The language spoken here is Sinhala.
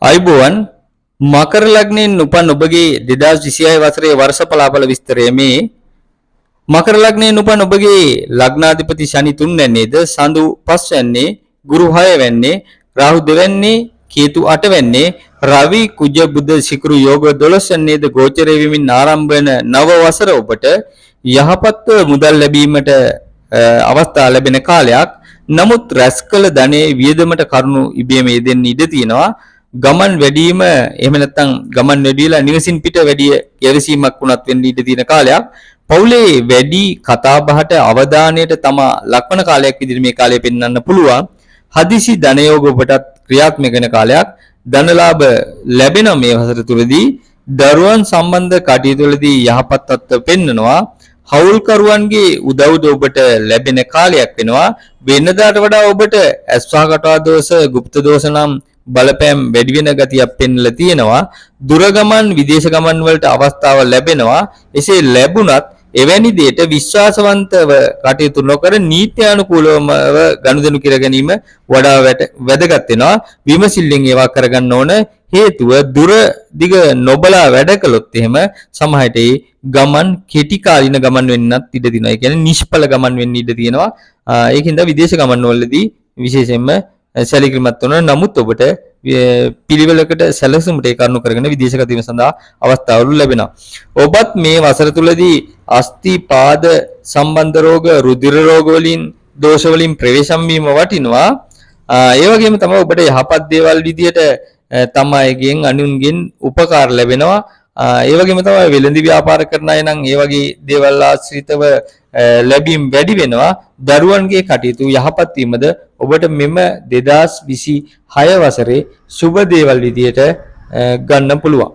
ආයුබෝවන්. මකර ලග්නයෙන් උපන් ඔබගේ 2026 වසරේ වර්ෂ පලාඵල විස්තරය මේ. මකර ලග්නයෙන් උපන් ඔබගේ ලග්නාධිපති ශනි තුන්වැන්නේද, සඳු පස්වැන්නේ, ගුරු හයවැන්නේ, රාහු දෙවැන්නේ, කේතු අටවැන්නේ, රවි කුජ බුධ සිකුරු යෝග 12 වැන්නේද ගෝචරය වෙමින් ආරම්භ වන නව වසර ඔබට යහපත්ව මුදල් ලැබීමට අවස්ථා ලැබෙන කාලයක්. නමුත් රැස් කළ ධනයේ වියදමට කරුණු ඉබේම යෙදෙන්න ඉඩ තියෙනවා. ගමන් වැඩිම, එහෙම නැත්නම් ගමන් වැඩි වෙලා නිවසින් පිට වැඩි ගැවසීමක් වුණත් වෙන්න ඉඩ තියෙන කාලයක්. පවුලේ වැඩි කතා බහට අවධානයට තමා ලක්වන කාලයක් විදිහට මේ කාලය පෙන්වන්න පුළුවන්. හදිසි ධනයෝග ඔබටත් ක්‍රියාත්මක වෙන කාලයක්. ධනලාභ ලැබෙන මේ වසර තුලදී දරුවන් සම්බන්ධ කටයුතු වලදී යහපත් තත්ත්ව පෙන්නනවා. හවුල්කරුවන්ගේ උදව්ද ඔබට ලැබෙන කාලයක් වෙනවා. වෙනදාට වඩා ඔබට ඇස් සහ කටවා දෝෂ, ගුප්ත දෝෂ නම් බලපෑම් වැඩි වෙන ගතියක් පෙන්නලා තියෙනවා. දුර ගමන්, විදේශ ගමන් වලට අවස්ථාව ලැබෙනවා. එසේ ලැබුණත් එවැනි දෙයට විශ්වාසවන්තව කටයුතු නොකර නීත්‍යානුකූලවම ගනුදෙනු කර ගැනීම වඩා වැදගත් වෙනවා. විමසිල්ලෙන් ඒවා කරගන්න ඕන. හේතුව දුර දිග නොබලා වැඩ කළොත් එහෙම සමහරට ඒ ගමන් කෙටි කාලින ගමන් වෙන්නත් ඉඩ තියෙනවා. ඒ කියන්නේ නිෂ්ඵල ගමන් වෙන්න ඉඩ තියෙනවා. ඒකින්ද විදේශ ගමන් වලදී විශේෂයෙන්ම සැලකිලිමත් වෙනවා. නමුත් ඔබට පිළිවෙලකට සැලසුමට ඒ කරුණු කරගෙන විදේශගත වීම සඳහා අවස්ථාවලු ලැබෙනවා. ඔබත් මේ වසර තුලදී අස්ථි පාද සම්බන්ධ රෝග, රුධිර රෝග වලින් දෝෂ වලින් ප්‍රවේශම් වීම වටිනවා. ඒ වගේම තමයි ඔබට යහපත් දේවල් විදියට තම අයගෙන් අනුන්ගෙන් උපකාර ලැබෙනවා. ඒ වගේම තමයි වෙළඳ ව්‍යාපාර කරන අය නම් ඒ වගේ දේවල් ආශ්‍රිතව ලැබීම් වැඩි වෙනවා. දරුවන්ගේ කටයුතු යහපත් වීමද ඔබට මෙම 2026 වසරේ සුබ දේවල් විදියට ගන්න පුළුවන්.